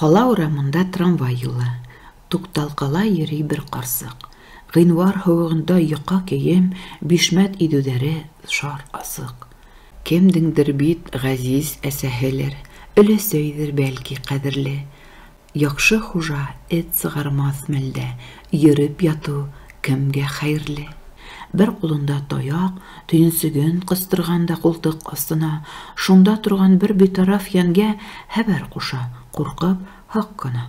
Кала урамында трамвай юлы. Тукталкала йөри бер карсык. Гыйнвар һавыгында йока кием, бишмәт идүдәре шар асык. Кемдеңдер бит газиз әсәһелер, өләсәйдер бәлки кадерле. Яхшы хужа эт сыгармас мәлдә, йөреп яту кемгә хәерле? Бер кулында таяк, төенсеген кыстырган да култык астына, шунда торган бер битараф янгә хәбәр куша, куркып, хак кына.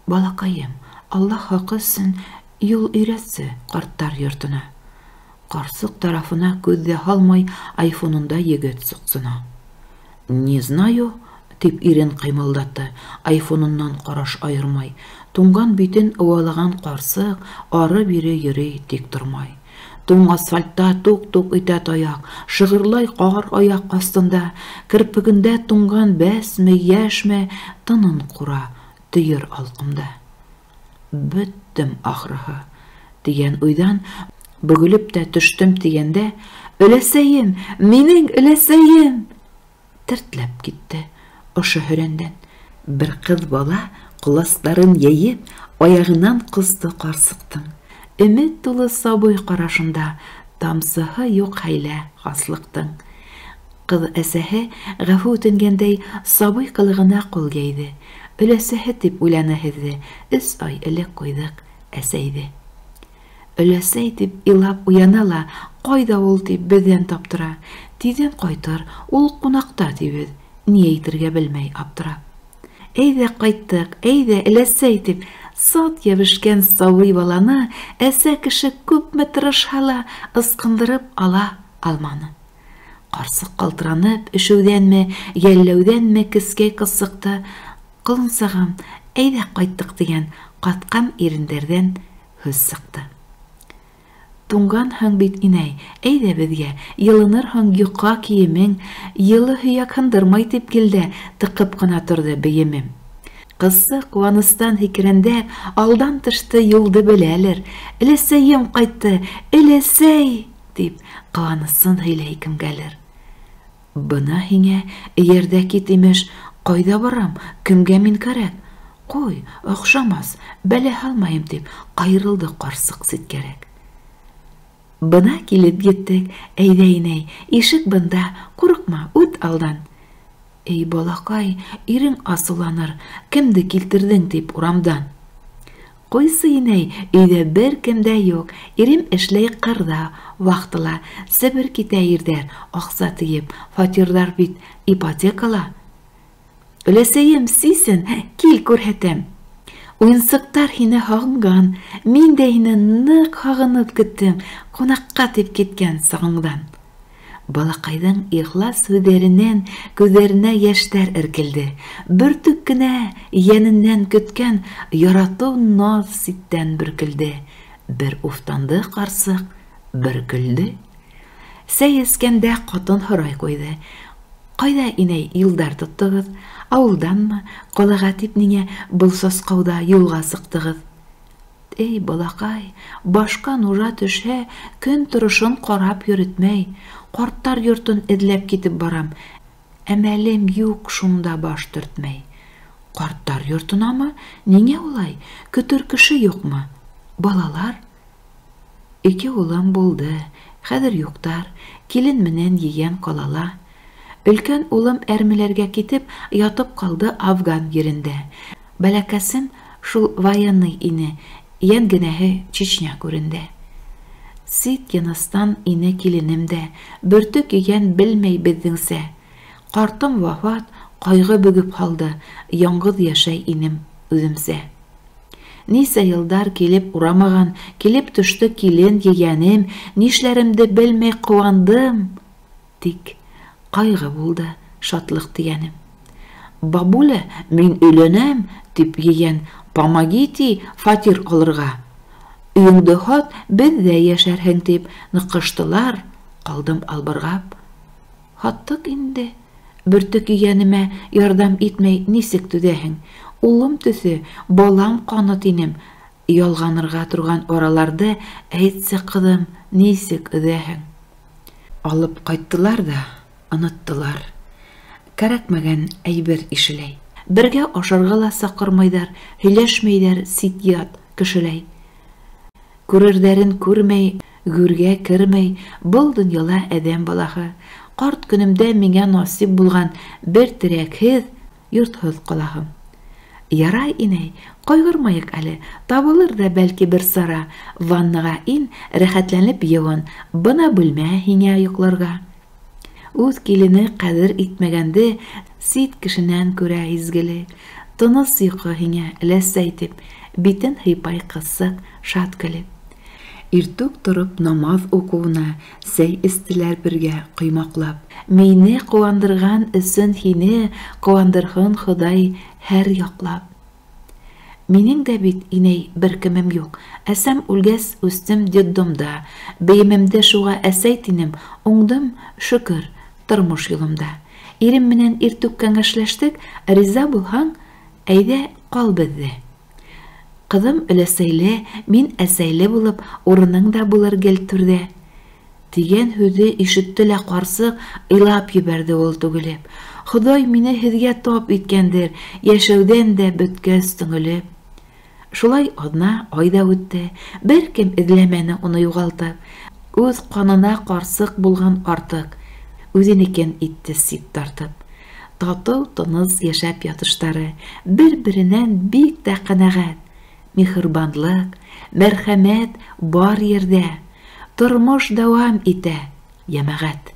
Балакаем, Аллаһ хакы өчен юл өйрәтсе карттар йортына. Карсык тарафына күз дә һалмай, айфонында егет суксына. Не знаю, дип ирен кыймылдатты, айфоныннан караш аермай. Туңган битен ыуалаган карсык ары-бире йөри, тик тормай. Туң асфальтта тук-тук итә таяк, шыгырлай кар аяк астында, керпегендә туңган бәсме, яшьме, тынын кура, төер алкымда. Беттем ахрыһы, дигән уйдан бөгелеп тә төштем дигәндә, өләсәем, минең өләсәем! Тертләп китте ошо һөрәндән. Бер кыз бала коласларын йәеп, аягыннан косты карсыктың. Өмет тулы сабый карашында тамсыһы юк хәйлә хаслыктың. Кыз әсәһе, гафу үтенгәндәй, сабый кылыгына кул йәйде. Өләсәһе дип уйланы һеҙҙе, өс ай элек куйҙыҡ әсәйҙе. Өләсәй дип илап уяна ла, кайда ул дип беҙҙән таптыра. Тиҙҙән ҡайтыр, ул ҡунаҡта тибеҙ, ни әйтергә белмәй аптырап. Әйҙә ҡайттыҡ, әйҙә өләсәй дип, сат йәбешкән сабый баланы әсә кеше күпме тырышһа ла ысҡындырып ала алманы. Ҡарсыҡ ҡалтыранып, өшөүҙәнме, йәлләүҙәнме кескәй ҡысыҡты, ҡолонсағым, әйҙә ҡайттыҡ тигән ҡатҡан ирендәрҙән һүҙ сыҡты. Туңғанһың бит, инәй, әйҙә беҙгә, йылынырһың йоҡа кейемең, йылы һөйәк һындырмай тип килде, тыҡып ҡына торҙо бейемем. Ҡысы ҡыуаныстан һикерәндә, алдан төштө юлды беләлер. Өләсәйем ҡайтты, өләсәй! Тип ҡыуанысын һөйләй кемгәлер. Бына һиңә эйәрҙә кит имеш, ҡайҙа барам, кемгә мин кәрәк? Ҡуй, оҡшамас, бәлә һалмайым тип ҡайырылды ҡарсыҡ ситкәрәк. Бына килеп еттек, әйҙә инәй, ишек бында, ҡурҡма, үт алдан. Эй, балаҡай, ирең асыуланыр, кемде килтерҙең тип урамдан. Ҡуйсы, инәй, өйҙә бер кем дә юҡ, ирем эшләй ҡырҙа, вахтала, Себер китә ирҙәр, аҡса тейеп, фатирҙар бит ипотекала. Өләсәйем, сисен, кил күрһәтәм. Уйынсыҡтар һине һағынған, мин дә һине ныҡ һағынып көттөм, ҡунаҡҡа тип киткән сағыңдан. Балаҡайҙың ихлас һүҙҙәренән күҙҙәренә йәштәр эркелде. Бөртөк кенә йәненән көткән яратыу наҙ ситтән бөркөлдө. Бер уфтанды ҡарсыҡ, бер көлдө. Сәй эскәндә ҡатын һорай ҡуйҙы. Ҡайҙа, инәй, юлдар тоттоғоҙ? Ауылданмы? Ҡалаға тип ниңә был сасҡауҙа юлға сыҡтығыҙ? Эй, балаҡай, башҡа нужа төшһә, көн торошон ҡарап йөрөтмәй. Ҡарттар йортон эҙләп китеп барам. Әмәлем юҡ шунда баш төртмәй. Ҡарттар йортонамы? Ниңә улай? Көтөр кеше юҡмы? Балалар? Ике улым булды, хәҙер юҡтар, килен менән ейән ҡалала. Өлкән улым әрмеләргә китеп, ятып ҡалды Афган ерендә. Бәләкәсем шул военный ине, йән генәһе Чечня күрендә. Сит йыныстан ине киленем дә, бөртөк ейән белмәй беҙҙеңсә. Ҡартым вафат, ҡайғы бөгөп һалды, яңғыҙ йәшәй инем үҙемсә. Нисә йылдар килеп урамаған, килеп төштө килен ейәнем, нишләремде белмәй ҡыуандым. Тик ҡайғы булды шатлыҡ тигәнем. Бабуля, мин өйләнәм, тип ейән, помогите фатир алырға. Өйөңдө һат, беҙҙә йәшәрһең тип ныҡыштылар, ҡалдым албырғап. Һаттыҡ инде. Бөртөк ейәнемә ярҙам итмәй нисек түҙәһең? Улым төҫө, балам ҡаны тинем. Ялғанырға торған араларҙы әйтсе, ҡыҙым, нисек өҙәһең? Алып ҡайттылар ҙа оноттолар. Кәрәкмәгән әйбер ишеләй. Бергә ашарга ла сакырмайдар, һөйләшмәйдәр сит-ят кешеләй. Күрердәрен күрмәй, гүргә кермәй был дөньяла адәм балаһы. Карт көнемдә миңа насыйп булган бер терәкһез, йортһыз калаһым. Ярай, инәй, кайгырмаек әле, табылыр да бәлки бер сара, ваннага ин, рәхәтләнеп юын, бына бүлмә һиңә йокларга. Үз килене кадер итмәгәнде сит кешенән күрә изгелек. Тыныс йокы һиңә, ләссәй дип, битен һыйпай кызсык, шат көлеп. Иртүк торып намаз укуына сәй эстеләр бергә коймаклап. Мине куандырган өчен һине куандырһын Ходай һәр яклап. Минең дә бит, инәй, беркемем юк. Әсәм үлгәс, үстем детдомда. Бейемемдә шуга әсәй тинем, уңдым, шөкер, тормыш юлымда. Ирем менән иртүк кәңәшләштек, риза булһаң, әйдә, кал бездә. Кызым өләсәйле, мин әсәйле булып, урының да булыр гел түрдә. Дигән һүзе ишетте лә карсык, илап җибәрде ул түгелеп. Ходай мине һеҙгә тап иткәндер, яшәүдән дә бөткәс төңелеп. Шулай аҙна, ай да үтте, беркем эҙләмәне уны юғалтып. Үҙ ҡанына ҡарсыҡ булған артыҡ, үҙенекен итте сит тартып. Татыу, тыныс яшәп ятыштары, бер-беренән бик тә ҡәнәғәт. Миһырбанлык, мәрхәмәт бар ерҙә, тормош дауам итә, йәмәғәт.